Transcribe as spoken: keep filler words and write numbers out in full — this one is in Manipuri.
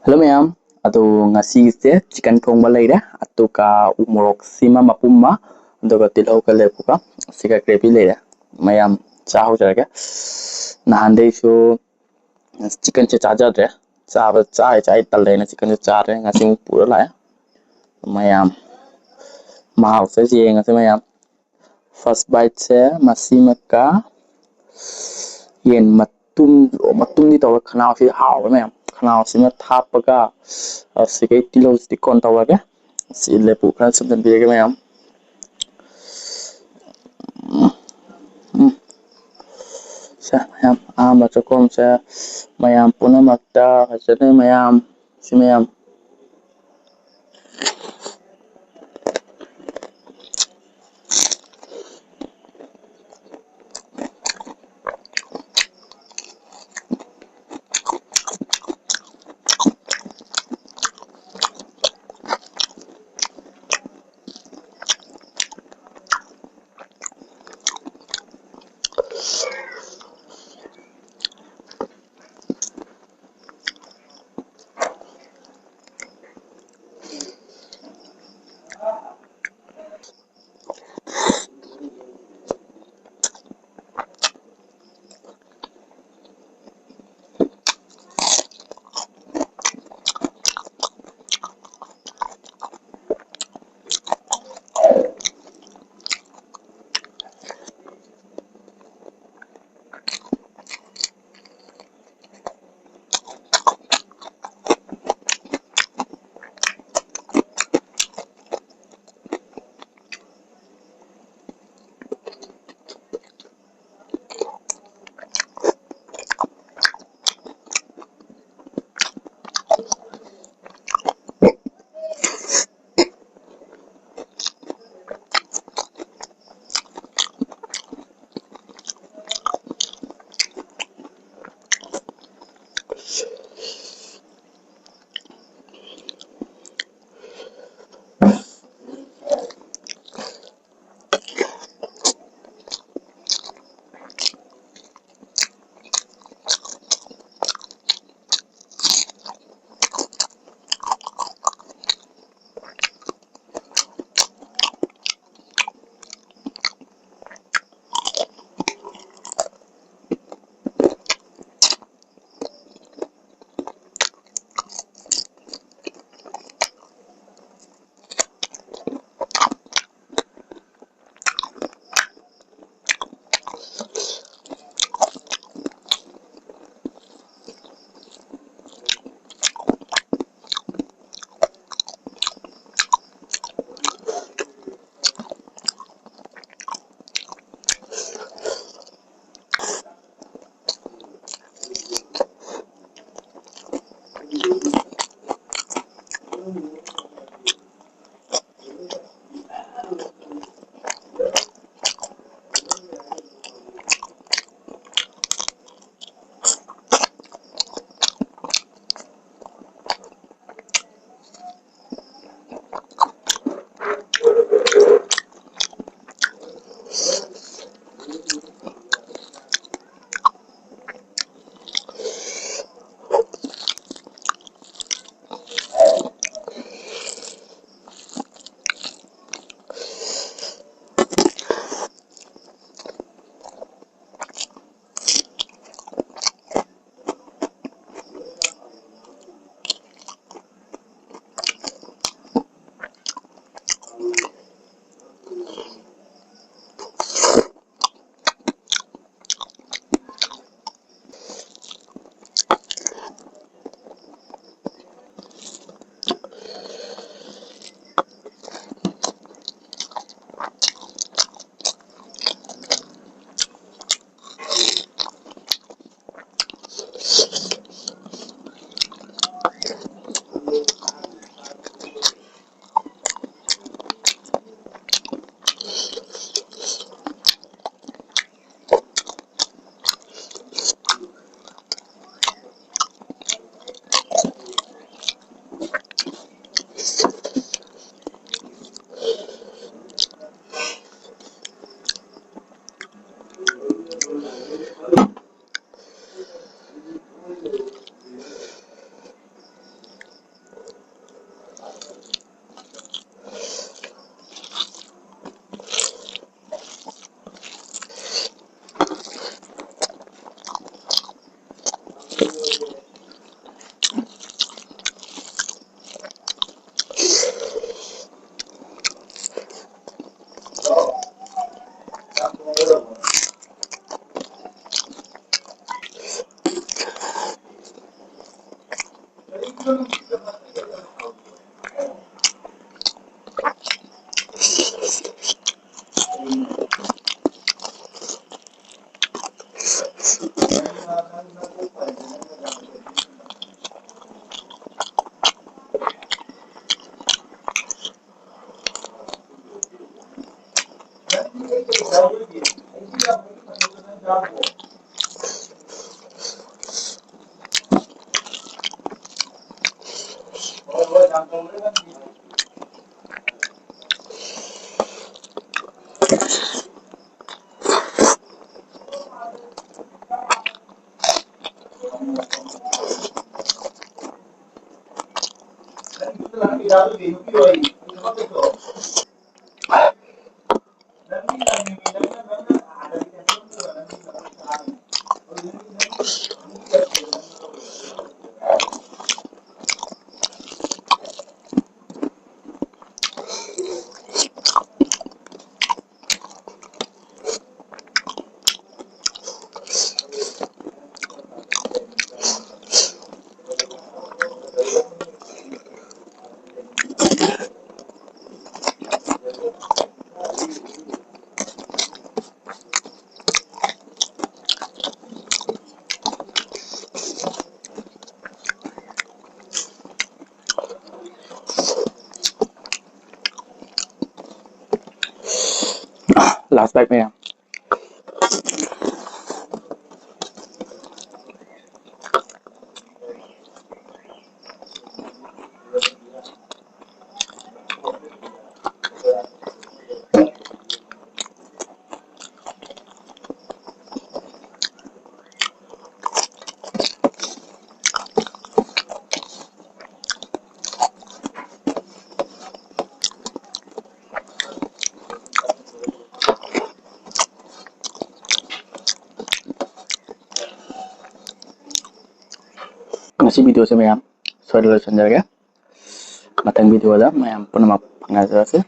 ꯍꯜꯂꯣ ꯃꯌꯥꯝ, ꯑꯗꯨ ꯉꯁꯤꯁꯦ ꯆꯤꯀꯟ ꯊꯣꯡꯕ ꯂꯩꯔꯦ, ꯑꯗꯨꯒ ꯎ ꯃꯣꯔꯣꯛꯁꯤꯃ ꯃꯄꯨꯝ ꯑꯃ, ꯑꯗꯨꯒ ꯇꯤꯜꯍꯧꯒ ꯂꯩꯕꯒ ꯁꯤꯒ ꯒ꯭ꯔꯦꯚꯤ ꯂꯩꯔꯦ꯫ ꯃꯌꯥꯝ ꯆꯥꯍꯧꯖꯔꯒꯦ꯫ ꯅꯍꯥꯟꯗꯩꯁꯨ ꯆꯤꯀꯟꯁꯦ ꯆꯥꯖꯗ꯭ꯔꯦ, ꯆꯥꯕ ꯆꯥꯏ ꯆꯥꯏ ꯇꯜꯂꯦꯅ ꯆꯤꯀꯟꯁꯦ ꯆꯥꯗ꯭ꯔꯦ꯫ ꯉꯁꯤ ꯑꯃꯨꯛ ꯄꯨꯔ ꯂꯥꯛꯑꯦ꯫ ꯃꯌꯥꯝ ꯃꯍꯥꯎꯁꯦ ꯌꯦꯡꯉꯁꯦ ꯃꯌꯥꯝ꯫ ꯐꯥꯔꯁ ꯕꯥꯏꯠꯁꯦ ꯃꯁꯤꯃꯀ ꯌꯦꯟ ꯃꯇꯨꯝ, ꯃꯇꯨꯝꯗꯤ ꯇꯧꯔ ꯈꯅꯥꯎꯁꯤ ꯍꯥꯎꯋꯦ ꯃꯌꯥꯝ꯫ ꯈꯅꯥꯎꯁꯤꯃ ꯊꯥꯞꯄꯒ ꯑꯁꯤꯒꯩ ꯇꯤꯜꯍꯧꯁꯤꯗꯤ ꯀꯣꯟ ꯇꯧꯔꯒꯦ꯫ ꯁꯤ ꯂꯦꯕꯨ ꯈꯔ ꯁꯨꯝꯖꯟꯕꯤꯔꯒꯦ ꯃꯌꯥꯝ꯫ ꯎꯝ꯫ ꯎꯝ꯫ ꯁꯦ ꯃꯌꯥꯝ, ꯑꯍꯥꯟꯕ ꯆꯥꯛꯈꯣꯝꯁꯦ ꯃꯌꯥꯝ ꯄꯨꯝꯅꯃꯛꯇ ꯐꯖꯅ ꯃꯌꯥꯝ, ꯁꯤ ꯃꯌꯥꯝ꯫ Last bite, ꯃꯌꯥꯝ꯫ ꯉꯁꯤ video ꯁꯦ ꯃꯌꯥꯝ ꯁ꯭ꯋꯥꯏꯗ ꯂꯣꯏꯁꯤꯟꯖꯔꯒꯦ꯫ ꯃꯊꯪ video ꯗ ꯃꯌꯥꯝ ꯄꯨꯝꯅꯃꯛ ꯐꯪꯅꯖꯔꯁꯤ꯫